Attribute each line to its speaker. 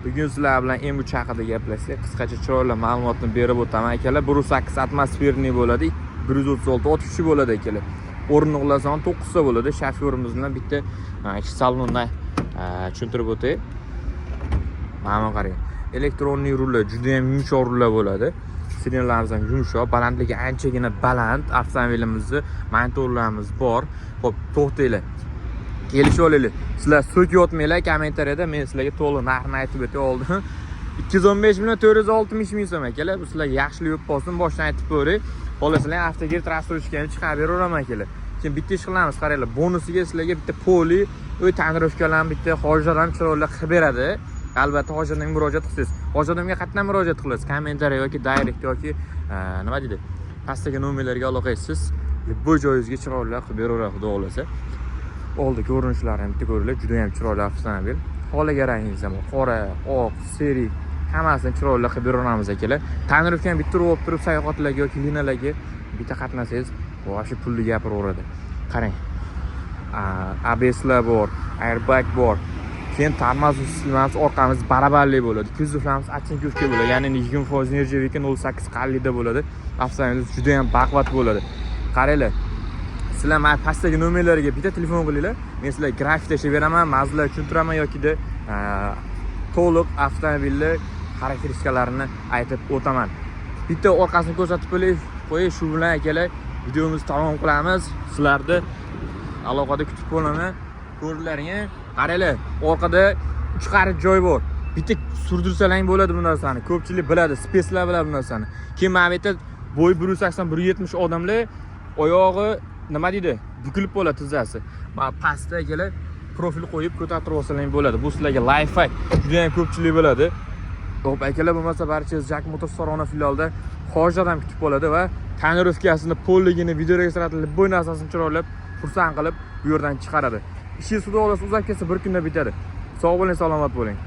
Speaker 1: Bugun sizlar bilan M3 haqida gaplashsak, qisqacha chiroyli ma'lumotni berib o'taman, akalar. 1.8 атмосферный bo'ladi, 136 ot kuchi bo'ladi, akalar. O'rindiqlar soni 9 ta bo'ladi. Shofyorimiz bilan bitta ichki salondan tushuntirib o'tay. Mana bu qarang. Электронный rullar, juda ham yumshoq rullar bo'ladi. Sirenlarimiz ham yumshoq, balandligi anchagina baland. Avtomobilimizni monitorlarimiz bor. Xo'p, to'xtanglar. Kelishib olaylik. Sizlar so'kayotmanglar kommentariyada, men sizlarga to'liq narxini aytib o'tay oldin. 215 million 460 ming so'm, akalar. Bu sizlarga yaxshilik bo'lib qolsin, boshdan aytib qo'yay. Xohlasanglar, avtogir рассрочка ham chiqarib beraveraman, akalar. Keyin bitta ish qilamiz, qaranglar, bonusiga sizlarga bitta poli, uy тонировка larni bitta hojlar ham chiroyli qilib beradi. Albatta, hojlarga murojaat qilsangiz. Hojlarga qayerdan murojaat qilasiz? Kommentariy yoki direct yoki nima deydi? Pastdagi nomerlarga aloqa etasiz. Любой joyingizga chiroyli qilib beraveradi, xudo xohlasa. Oldi ko'rinishlari ham bitta ko'ringlar, juda ham chiroyli avtomobil. Xohlagan rangingiz ham qora, oq, серый, hammasini chiroyli qilib beraveramiz, akalar. Тонировка ni bitta urib turib sayohatlarga yoki linalarga bitta qatnasangiz, вообще pulni gapiraveradi. Qarang. ABSlar bor, airbag bor. Keyin tormoz sistemamiz, orqamiz baravarlik bo'ladi. Kuzovlarimiz оцинковка bo'ladi. Ya'ni 20% нержавейка, 0.8 qallikda bo'ladi. Avtomobil juda ham baquvvat bo'ladi. Qaranglar. Sizlar mana pastdagi nomerlarga bitta telefon qilinglar. Men sizlarga grafik tashlab beraman, mavzular tushuntiraman yokida to'liq avtomobilni xarakteristikalarini aytib o'taman. Bitta orqasini ko'rsatib qo'yay, shu bilan, akalar, videomizni tamom qilamiz. Sizlarni aloqada kutib qolaman. Ko'rdilaring, qaranglar, orqada 3 qarich joy bor. Bitta surdirsalang bo'ladi bu narsani. Ko'pchilik biladi, спец lar biladi bu narsani. Keyin mana bu yerda bo'yi 180, 170 odamlar oyog'i, nima deydi, bukilib bo'ladi tizzasi. Mana pastda, akalar, profil qo'yib ko'tartirib olsanglar bo'ladi. Bu sizlarga лайфхак, juda ham ko'pchilik biladi. Xo'p, akalar, bo'lmasa barchangiz Jak Motors Farg'ona filialida hojat ham kutib qoladi va тонировка sini, polligini, videoregistratorni, любой narsasini chiroylab, xursand qilib bu yerdan chiqaradi. Ishingiz, xudo xohlasa, uzab ketsa, bir kunda bitadi. Sog' bo'ling, salomat bo'ling.